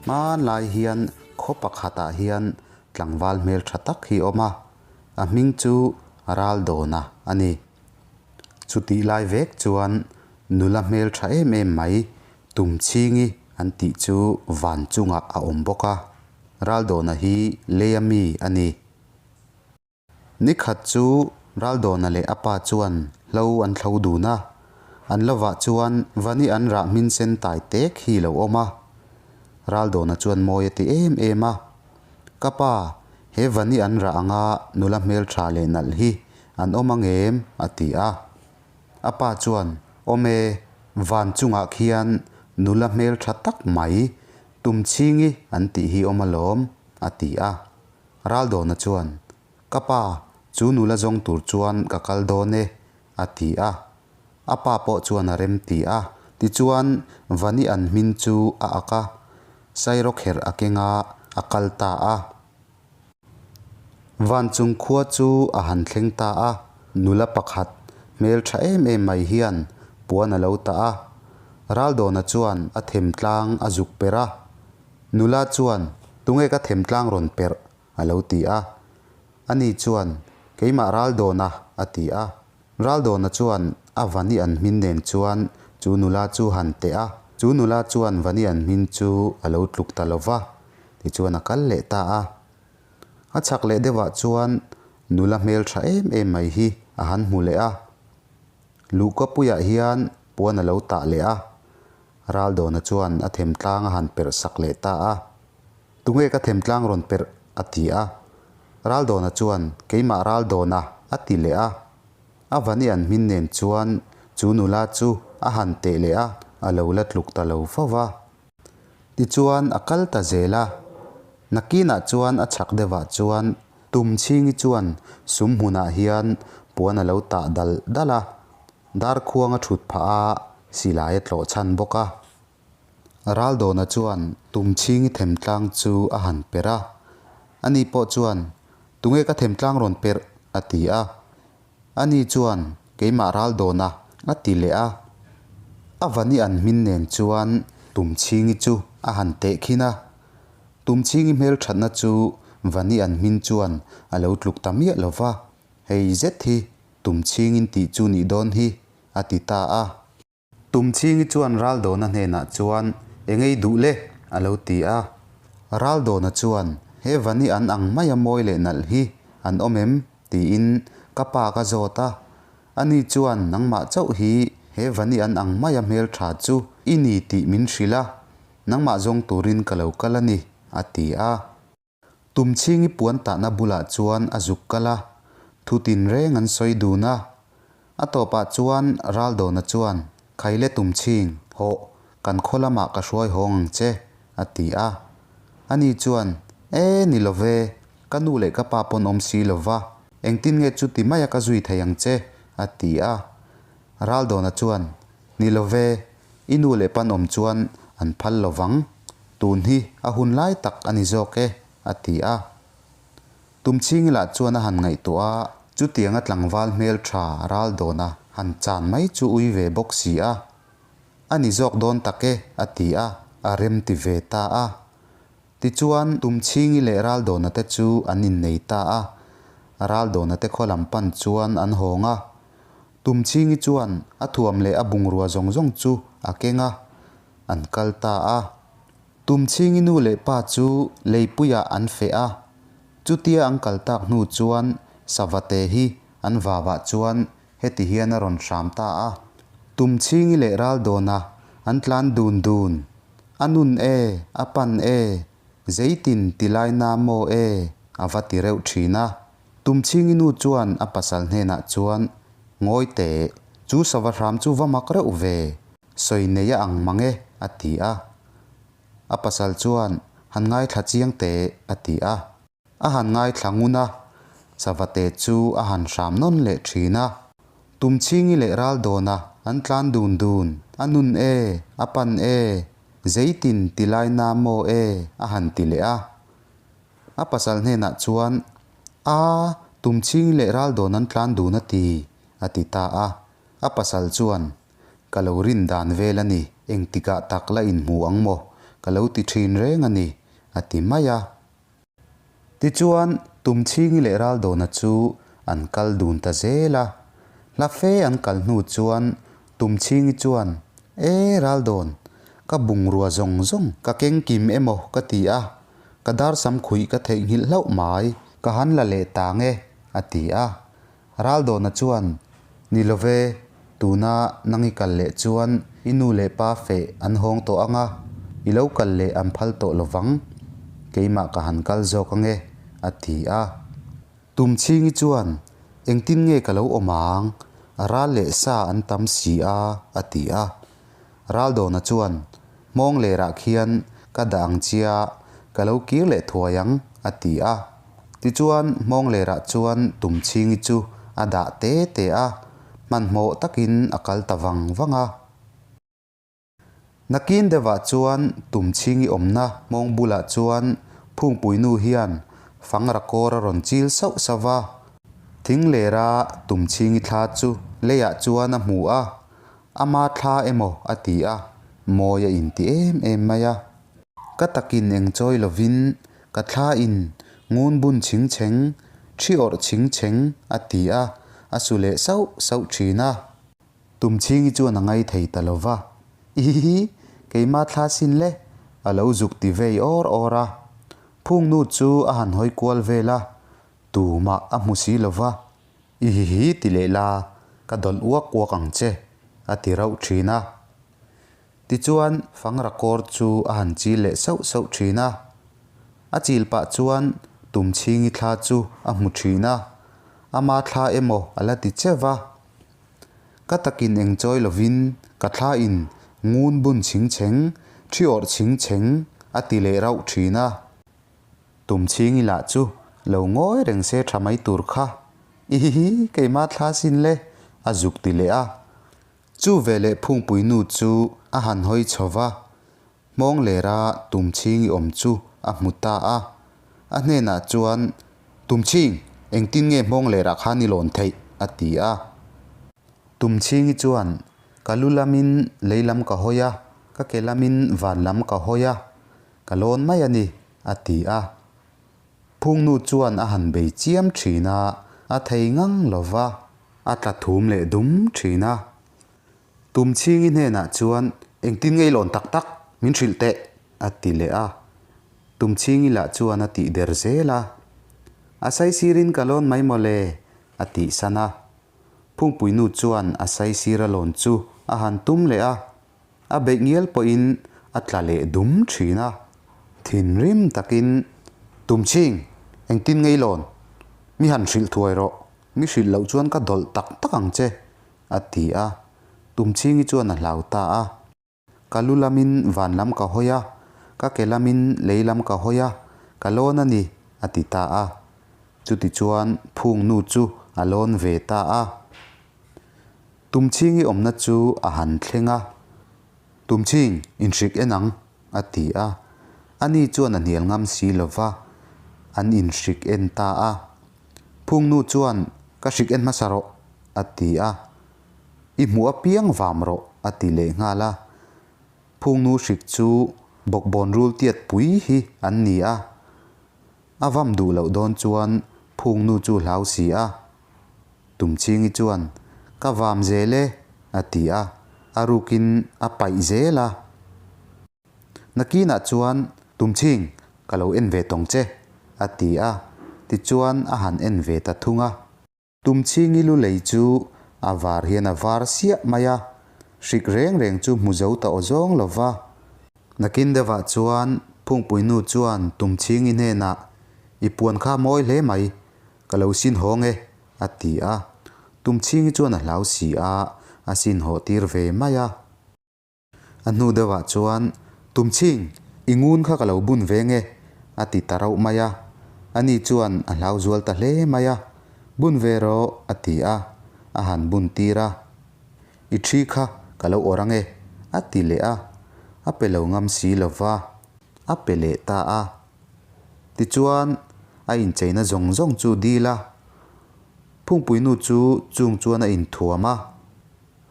Hmanlai hian khaw pakhatah hian tlangval hmeltha tak hi a awm a, a hming chu Raldawna a ni. Chutih lai vek chuan nula hmeltha em em mai Tumchhingi an tih chu van chungah a awm bawk a, Raldawna hi leia mi a ni. Nikhat chu Raldawna leh a pa chuan hlo an thlo dun a, an lovah chuan Vani an rah hmin sen tai tek hi lo awm a. Raldawna chuan mawi a ti em em a, Ka pa, he Vani an rah anga nula hmeltha leh nalh hi an awm ang em? a ti a. A pa chuan, Awm e, van chungah khian nula hmeltha tak mai, Tumchhingi an tih hi awm alawm, a ti a. Raldawna chuan, Ka pa, chu nula zawng tur chuan ka kal dawn e, a ti a. A pa pawh chuan a rem ti a. Tichuan, Vani an hmin chu a ak a, sairawkherh a keng a, a kal ta a. Vanchung khua chu a han thleng ta a, nula pakhat hmel tha em em mai hian puan a lo tah a. Raldawna chuan a themtlang a zuk per a. Nula chuan, Tunge ka themtlang rawn perh? a lo ti a. Ani chuan, Keimah Raldawna, a ti a. Raldawna chuan a Vani an hmin nen chuan chu nula chu han teh a. Chu nula chuan Vani an hmin chu a lo tluk ta lo va, tichuan a kal leh ta a. A chhak leh deuhah chuan nula hmeltha em em mai hi a han hmu leh a. Luhkapuiah hian puan a lo tah leh a. Raldawna chuan a themtlang a han perh sak leh ta a. Tunge ka themtlang rawn perh? a ti a. Raldawna chuan, Keimah Raldawna, a ti leh a. A vani an hmin nen chuan chu nula chu a han teh leh a, a lo la tluk ta lo fo va. Tichuan a kal ta zel a. Nakinah chuan a chhak deuhah chuan Tumchhingi chuan sum hmunah hian puan a lo tah dal dal a. Darkhuang a thut phah a, silai a tlawh chhan bawk a. Raldawna chuan Tumchhingi themtlang chu a han perh a. Ani pawh chuan, Tunge ka themtlang rawn perh? a ti a. Ani chuan, Keimah Raldawna, a ti leh a. A vani an hmin nen chuan Tumchhingi chu a han teh khin a. Tumchhingi hmelthatna chu vani an hmin chuan a lo tluk ta miah lo va. Hei zet hi Tumchhingin tih chu nih dawn hi, a ti ta a. Tumchhingi chuan Raldawna hnenah chuan, Engei duh le? a lo ti a. Raldawna chuan, He vani an ang maia mawi leh nalh hi an awm em? tiin ka pa ka zawt a. Ani chuan, Nangmah chauh hi he vani an ang maia hmeltha chu i ni tih min hrilh a, nangmah zawng turin ka lo kal a ni, a ti a. Tumchhingi puan tahna bulah chuan a zuk kal a, thu tinreng an sawi dun a. A tawpah chuan Raldawna chuan, Khaile Tumchhing, hawh, kan khaw lamah ka hruai hawng ang che, a ti a. Ani chuan, E, ni lo ve, ka nu leh ka pa pawn awm si lo va, engtin nge chuti maia ka zui thei ang che, a ti a. Raldawna chuan, Ni lo ve, i nu leh pan awm chuan an phal lo vang. Tun hi a hun lai tak a ni zawk e, a ti a. Tumchhingi lah chuan a han ngaihtuah a, chutianga tlangval hmel tha ral dawna han chan mai chu ui ve bawk si a. A ni zawk dawn tak e, a ti a, a rem ti ve ta a. Tichuan, Tumchhingi leh Raldawna te chu an innei ta a. Raldawna te khaw lam pan chuan an hawng a. Tumchhingi chuan a thuam leh a bungrua zawng zawng chu a keng a, an kal ta a. Tumchhingi nu leh pa chu leipuiah an feh a. Chutia an kal tak hnu chuan Savate hi an vavah chuan heti hian a rawn hram ta a. Tumchhingi leh Raldawna an tlan dun dun. A nun e, a pan e, zeitin ti lai na maw e, a va ti reuh thin a. Tumchhingi nu chuan a pasal hnenah chuan, Ngawi teh, chu sava hram chu va mak reuh ve, sawi nei a ang mang e, a ti a. A pasal chuan, Han ngaithla chiang teh, a ti a. A han ngaithla ngun a, Savate chu a han hram nawn leh thin a. Tumchhingi leh Raldawna an tlan dun dun, a nun e, a pan e, zeitin ti lai na maw e, a han ti leh a. A pasal hnenah chuan, A, Tumchhingi leh Raldawn an tlan dun a ti, a ti ta a. A pasal chuan, Ka lo rin dan vel a ni, engtikah tak la inhmu ang maw? ka lo ti thin reng a ni, a ti mai a. Tichuan, Tumchhingi leh Raldawna chu an kal dun ta zel a. Hla fe an kal hnu chuan Tumchhingi chuan, E Raldawn, ka bungrua zawng zawng ka keng kim emaw ka ti a, ka darsam khuih ka theihnghilh hlauh mai, ka han la leh tang e, a ti a. Raldawna chuan, Ni lo ve, tuna nang i kal leh chuan i nu leh pa feh an hawng tawh ang a, i lo kal leh an phal tawh lo vang, keimah ka han kal zawk ang e, a ti a. Tumchhingi chuan, Engtin nge ka lo awm ang, ral leh sa an tam si a, a ti a. Raldawna chuan, Hmawng lerah khian ka dah ang chia, ka lo kir leh thuai ang, a ti a. Tichuan, hmawng lerah chuan Tumchhingi chu a dah te te a, hmanhmawh takin a kal ta vang vang a. Nakin deuhah chuan Tumchhingi awmna hmawng bulah chuan Phungpuinu hian fangra kawr a rawn chil sauh sauh va. Thing lera Tumchhingi thla chu leiah chuan a hmu a, ama thla emaw a ti a, mawi a inti em em mai a. Ka takin eng chawi lovin ka thla in ngun bun chhing chheng, thi awrh chhing chheng a ti a, a su leh sauh sauh thin a. Tumchhingi chuan a ngai thei ta lo va, Ihihi, keimah thla sin le, a lo zuk ti vei awr awr a. Phungnu chu a han hawi kual vel a, tumah a hmu si lo va, Ihihi ti leh la, ka dawlh uak uak ang che, a ti rauh thin a. Tichuan, fangra kawr chu a han chil leh sauh sauh thin a. A chil pah chuan Tumchhingi thla chu a hmu thin a, ama thla emaw a la ti che va. Ka takin eng chawi lovin ka thla in ngun bun chhing chheng, thi awrh chhing chheng a ti leh rauh thin a. Tumchhingi lah chu lo ngawi reng se tha mai tur kha, Ihihi, keimah thla sin le, a zuk ti leh a. Chu veleh Phungpui nu chu a han hawi chho va, Hmawng lera Tumchhingi awm chu a hmu ta a. A hnenah chuan, Tumchhing, engtin nge hmawng lerah khan i lawn theih? a ti a. Tumchhingi chuan, Ka lu lamin lei lam ka hawi a, ka ke lamin van lam ka hawi a, ka lawn mai a ni, a ti a. Phungnu chuan a han bei chiam thin a, a thei ngang lo va, a tla thum leh dum thin a. Tumchhingi hnenah chuan, Engtin nge i lawn tak tak? Min hrilh teh! a ti leh a. Tumchhingi lah chuan a tih der zel a. A saisirin ka lawn mai maw le? a tih san a. Phungpuinu chuan a saisira lawn chu a han tum leh a. A beih ngial pawhin a tla leh dum thin a. Thinrim takin, Tumchhing, engtin nge i lawn? Mi han hrilh thuai rawh. Mi hrilh loh chuan ka dawlh tak tak ang che. A ti a, Tumchhingi chuan a hlau ta a. Ka lu lamin van lam ka hawi a, ka ke lamin lei lam ka hawi a, ka lawn a ni, a ti ta a. Chutichuan Phungnu chu a lawn ve ta a. Tumchhingi awmna chu a han thleng a, Tumchhing, inhrik en ang, a ti a. Ani chuan a hnial ngam si lo va, an inhrik en ta a. Phungnu chuan, Ka hrik en hmasa rawh, a ti a. I hmuh apiang vam rawh, a ti leh nghal a. Phungnu hrik chu bawkbawn rul tiat pui hi an ni a. A vam duh loh dawn chuan Phungnu chu hlau si a. Tumchhingi chuan, Ka vam zel e, a ti a. A rukin a paih zel a. Nakinah chuan, Tumchhing, ka lo en ve tawng che, a ti a. Tichuan a han en ve ta thung a. Tumchhingi lu lei chu a var hian a var siah mai a, hrik reng reng chu hmu zo ta aw zawng lo va. Nakin deuhah chuan Phungpuinu chuan Tumchhingi hnenah, I puan kha mawi hle mai, ka lo sin hawng e, a ti a. Tumchhingi chuan a hlau si a, a sin hawh tir ve mai a. A hnu deuhah chuan, Tumchhing, i ngun kha ka lo bun ve nge, a ti ta rauh mai a. Ani chuan a hlau zual ta hle mai a, Bun ve rawh, a ti a, a han bun tir a. I thi kha ka lo awrh ange, a ti leh a, a pe lo ngam si lo va, a pe leh ta a. Tichuan, a incheina zawng zawng chu dil a, Phungpuinu chu chung chuan a inthuam a.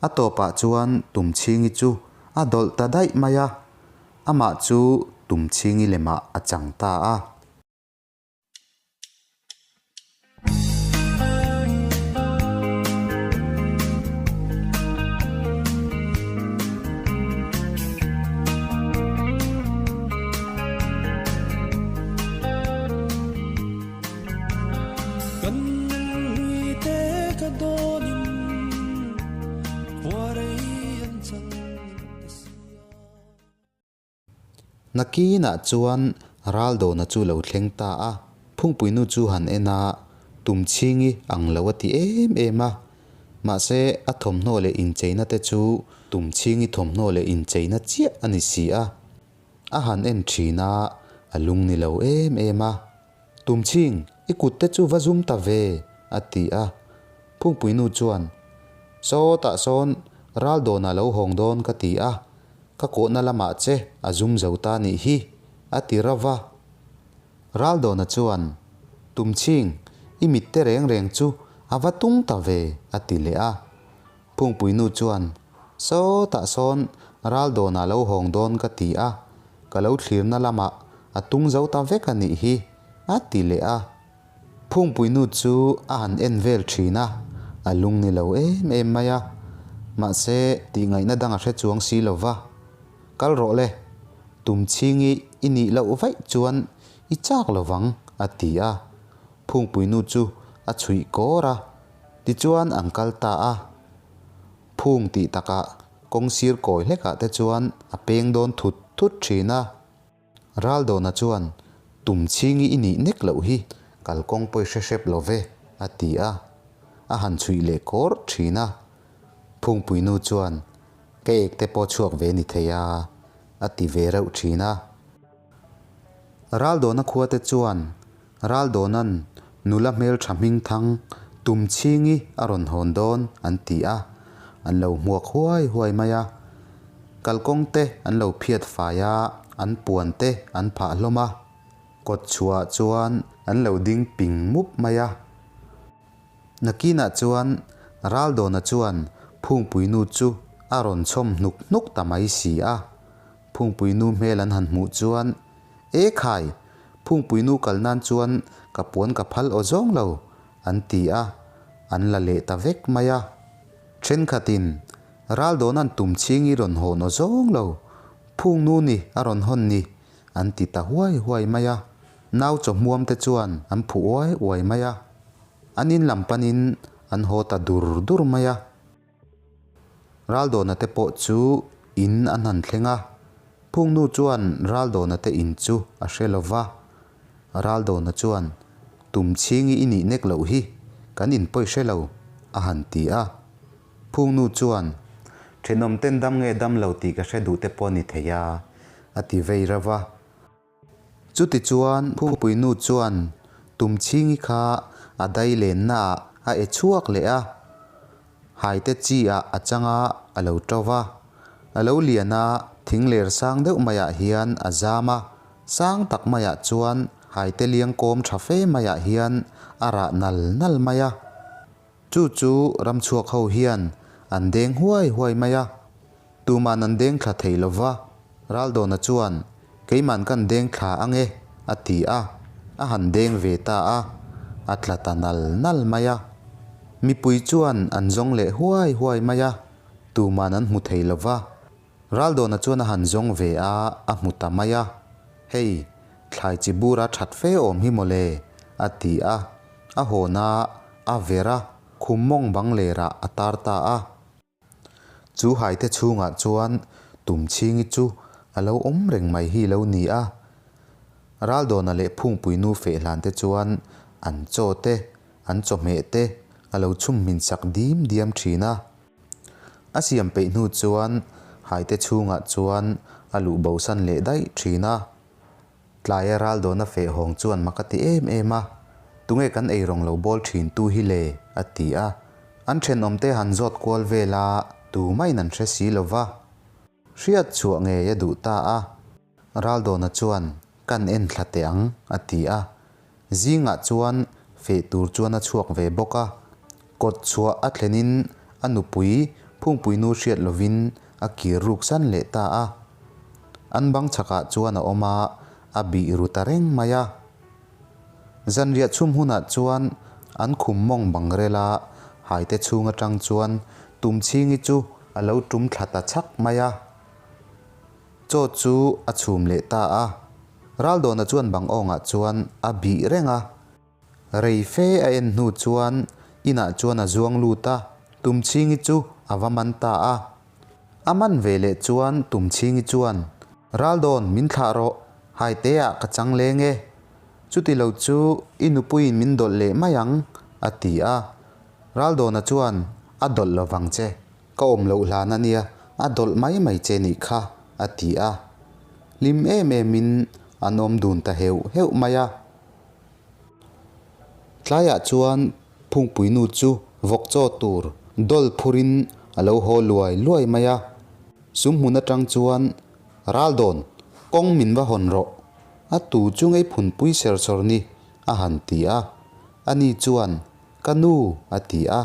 A tawpah chuan Tumchhingi chu a dawlh ta daih mai a. Amah chu Tumchhingi lemah a chang ta a. Nakinah chuan Raldawna chu lo thleng ta a, Phungpuinu chu han en a, Tumchhingi ang lo a ti em em a. Mahse, a thawmhnaw leh incheina te chu Tumchhingi thawmhnaw leh incheina chiah a ni si a. A han en thin a, a lung ni lo em em a. Tumchhing, i kut te chu va zum ta ve, a ti a. Phungpuinu chuan, Sawtah sawn Raldawna lo hawng dawn ka ti a, Ka kawhna lamah che a zum zo ta nih hi, a ti rauh va. Raldawna chuan, Tumchhing, i mitte reng reng chu a va tung ta ve, a ti leh a. Phungpuinu chuan, Sawtah sawn Raldawna lo hawng dawn ka ti a, ka lo thlirna lamah a tung zo ta vek a nih hi, a ti leh a. Phungpuinu chu a han en vel thin a, a lung ni lo em em mai a. Mahse, tihngaihna dang a hre chuang si lo va. Kal rawh le, Tumchhingi i nih loh vaih chuan i chak lo vang, a ti a. Phungpuinu chu a chhuih kawr a, tichuan an kal ta a. Phung tih takah kawng sir kawi hlekah te chuan a peng dawn thut thut thin a. Raldawna chuan, Tumchhingi i nih nek loh hi kalkawng pawi hre hrep lo ve, a ti a. A han chhuih leh kawr thin a. Phungpuinu chuan, Ka ek te pawh chhuak ve ni thei a, a ti ve reuh thin a. Raldawna khuate chuan Raldawna'n nula hmeltha hmingthang Tumchhingi a rawn hawn dawn an ti a, an lo hmuak huai huai mai a. Kalkawng te an lo phiat fai a, an puan te an phah hlawm a. Kawt chhuah chuan an lo ding ping mup mai a. Nakinah chuan Raldawna chuan Phungpuinu chu a rawn chhawm hnuk hnuk ta mai si a. Phungpuinu hmel an han hmuh chuan, E khai! Phungpuinu kal nan chuan ka puan ka phal aw zawng lo, an ti a, an la leh ta vek mai a. Thenkhatin, Raldawna'n tum chhingi rawn hawn aw zawng lo, Phungnu ni a rawn hawn ni, an ti ta huai huai mai a. Nau chawhmuam te chuan an phu uai uai mai a. An in lam panin an haw ta dur dur mai a. Raldawna te pawh chu in an han thleng a, Phungnu chuan Raldawna te in chu a hre lo va. Raldawna chuan, Tumchhingi i nih nek loh hi, kan in pawi hre lo, a han ti a. Phungnu chuan, Thenawm ten dam nge dam lo tih ka hre duh te pawh a ni thei a, a ti vei reuh va. Chutichuan Phungpuinu chuan Tumchhingi kha a dai lennaah a e chhuak leh a, haite chi ah a chang a, a lo to va. A lo lian a, thing ler sang deuh maiah hian a zam a, sang tak maiah chuan haite liang kawm tha fe maiah hian a rah nal nal mai a. Chu chu ramchhuak ho hian an deng huai huai mai a. Tuman an deng thla thei lo va, Raldawna chuan, Keiman kan deng thla ang e, a ti a, a han deng ve ta a, a tla ta nal nal mai a. Mipui chuan an zawng leh huai huai mai a, tuman an hmu thei lo va. Raldawna chuan a han zawng ve a, a hmu ta mai a, Hei, thlai chi bura that fe awm hi mawle, a ti a, a hawn a, a ver a, khum mawng bang lerah a tar ta a. Chu haite chhungah chuan Tumchhingi chu a lo awm reng mai hi lo ni a. Raldawna leh Phungpuinu feh hlan te chuan an chaw te, an chawhmeh te a lo chhum hmin sak dim diam thin a. A siam peih hnu chuan haite chhungah chuan a luh bosan leh daih thin a. Tlaia Raldawna feh hawng chuan mak a ti em em a, Tunge kan ei rawng lo bawl thin tu hi le? a ti a. An thenawmte han zawt kual vel a, tumah in an hre si lo va. Hriat chhuah ngei a duh ta a. Raldawna chuan, Kan en thla teh ang, a ti a. Zingah chuan feh tur chuan a chhuak ve bawk a. Kawt chhuah a thlenin a nupui Phungpuinu hriat lovin a kir ruk san leh ta a. An bang chhakah chuan a awm a, a bih ru ta reng mai a. Zanriah chhum hunah chuan an khum mawng bang rela haite chhung atang chuan Tumchhingi chu a lo tum thla ta chhak mai a. Chaw chu a chhum leh ta a. Raldawna chuan bang awngah chuan a bih reng a. Rei fe a en hnu chuan inah chuan a zuang lut a, Tumchhingi chu a va man ta a. A man ve leh chuan Tumchhingi chuan, Raldawn min thlah rawh, Haiteah ka chang leng e. Chuti lo chu i nupuiin min dawlh leh mai ang, a ti a. Raldawna chuan, A dawlh lo vang che. Ka awm loh hlan a nia, a dawlh mai mai che nih kha, a ti a. Hlim em emin an awm dun ta heuh heuh mai a. Tlaiah chuan Phungpuinu chu vawk chaw tur dawl phurin a lo haw luai luai mai a. Sum hmun atang chuan, Raldawn, kawng min va hawn rawh, a tu chu ngei phunpui ser sawr ni, a han ti a. Ani chuan, Ka nu, a ti a.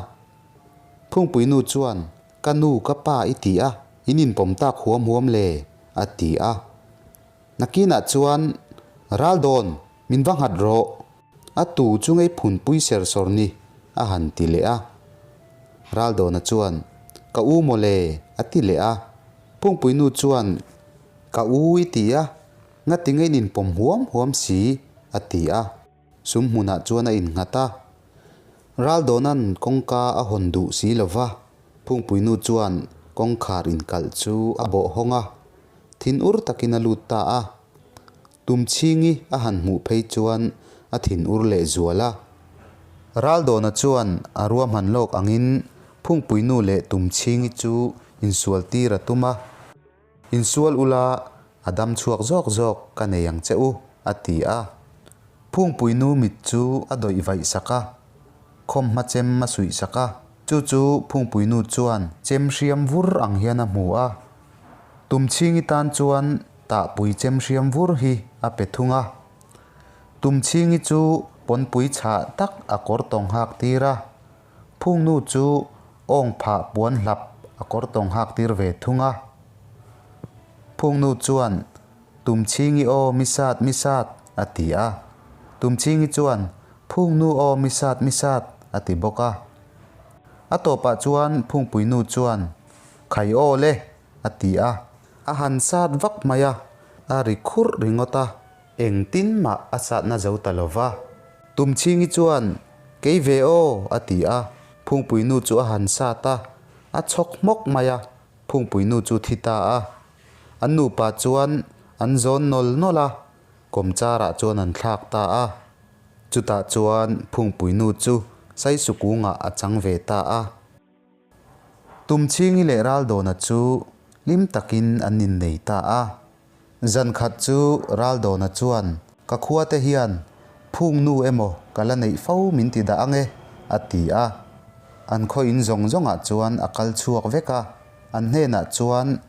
Phungpuinu chuan, Ka nu, ka pa i ti a, in inpawm tak huam huam le, a ti a. Nakinah chuan, Raldawn, min va nghat rawh, a tu chu ngei phunpui ser sawr ni, a han ti leh a. Raldawna chuan, Ka u maw le, a ti leh a. Phungpuinu chuan, Ka u i ti a, ngati ngei in inpawm huam huam si, a ti a. Sum hmunah chuan a innghat a. Raldawna'n kawngka a hawn duh si lo va, Phungpuinu chuan kawngkhar inkalh chu a bawh hawng a. Thin ur takin a lut ta a. Tumchhingi a han hmuh phei chuan a thin ur leh zual a. Raldawna chuan a ruahman lawk angin Phungpuinu leh Tumchhingi chu insual tir a tum a. Insual ula, a dam chhuak zawk zawk ka nei ang che u, a ti a. Phungpuinu mit chu a dawih vaih sak a, khawmhma chem a suih sak a. Chu chu Phungpuinu chuan chem hriam vur ang hian a hmu a. Tumchhingi tan chuan tahpui chem hriam vur hi a pe thung a. Tumchhingi chu pawnpui chhah tak a kawr tawng hak tir a. Phungnu chu awng phah puan hlap a kawr tawng hak tir ve thung a. Phungnu chuan, Tumchhingi aw mi sat mi sat, a ti a. Tumchhingi chuan, Phungnu aw mi sat mi sat, a ti bawk a. A tawpah chuan Phungpuinu chuan, Khai aw le, a ti a. A han sat vak mai a, a ri khurh ringawt a. Engtin mah a satna zo ta lo va. Tumchhingi chuan, Kei ve aw, a ti a. Phungpuinu chu a han sat a, a chhawk hmawk mai a, Phungpuinu chu thi ta a. An nupa chuan an zawn nawl nawl a, kawmcharah chuan an thlak ta a. Chutah chuan Phungpuinu chu Saisukungah a chang ve ta a. Tumchhingi leh Raldawna chu hlim takin an innei ta a. Zan khat chu Raldawna chuan, Ka khuate hian phung nu emaw ka la neih fo min ti dah ang e, a ti a. An khaw in zawng zawngah chuan a kal chhuak vek a. An hnenah chuan,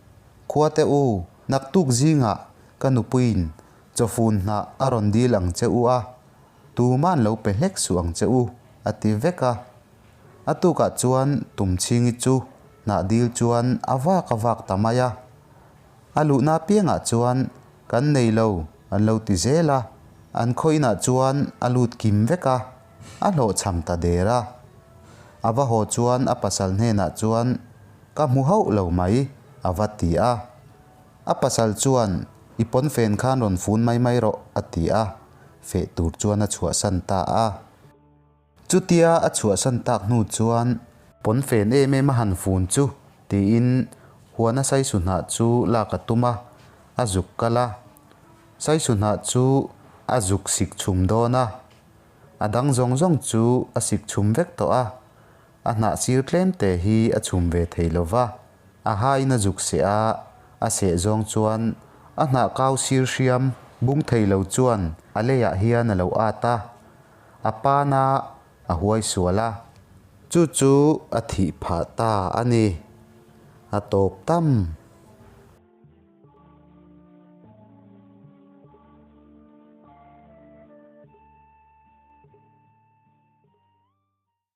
Khuate u, naktuk zingah ka nupuiin chawfun hnah a rawn dil ang che u a, tuma'n lo pe hlek suh ang che u, a ti vek a. A tukah chuan Tumchhingi chu hnah dil chuan a vak a vak ta mai a. A luhna apiangah chuan kan nei lo an lo ti zel a, an khaw inah chuan a lut kim vek a, a hlawhchham ta der a. A va haw chuan a pasal hnenah chuan ka hmu hauh lo mai a va ti a. A pasal chuan i pawnfen khan rawn fun mai mai rawh a ti a, feh tur chuan a chhuahsan ta a. Chutia a chhuahsan tak hnu chuan pawnfen em em a han fun chu tiin huana saisu hnah chu lak a tum a, a zuk kal a. Saisu hnah chu a zuk sik chhum dawn a, a dang zawng zawng chu a sik chhum vek tawh a, a hnah sir tlem te hi a chhum ve thei lo va, a hain a zuk seh a, a seh zawng chuan a hnah kau sir hriam bung thei lo chuan a leiah hian a lo at a. A pana a huai sual a, chu chu a thih phah ta a ni. A tawp tam.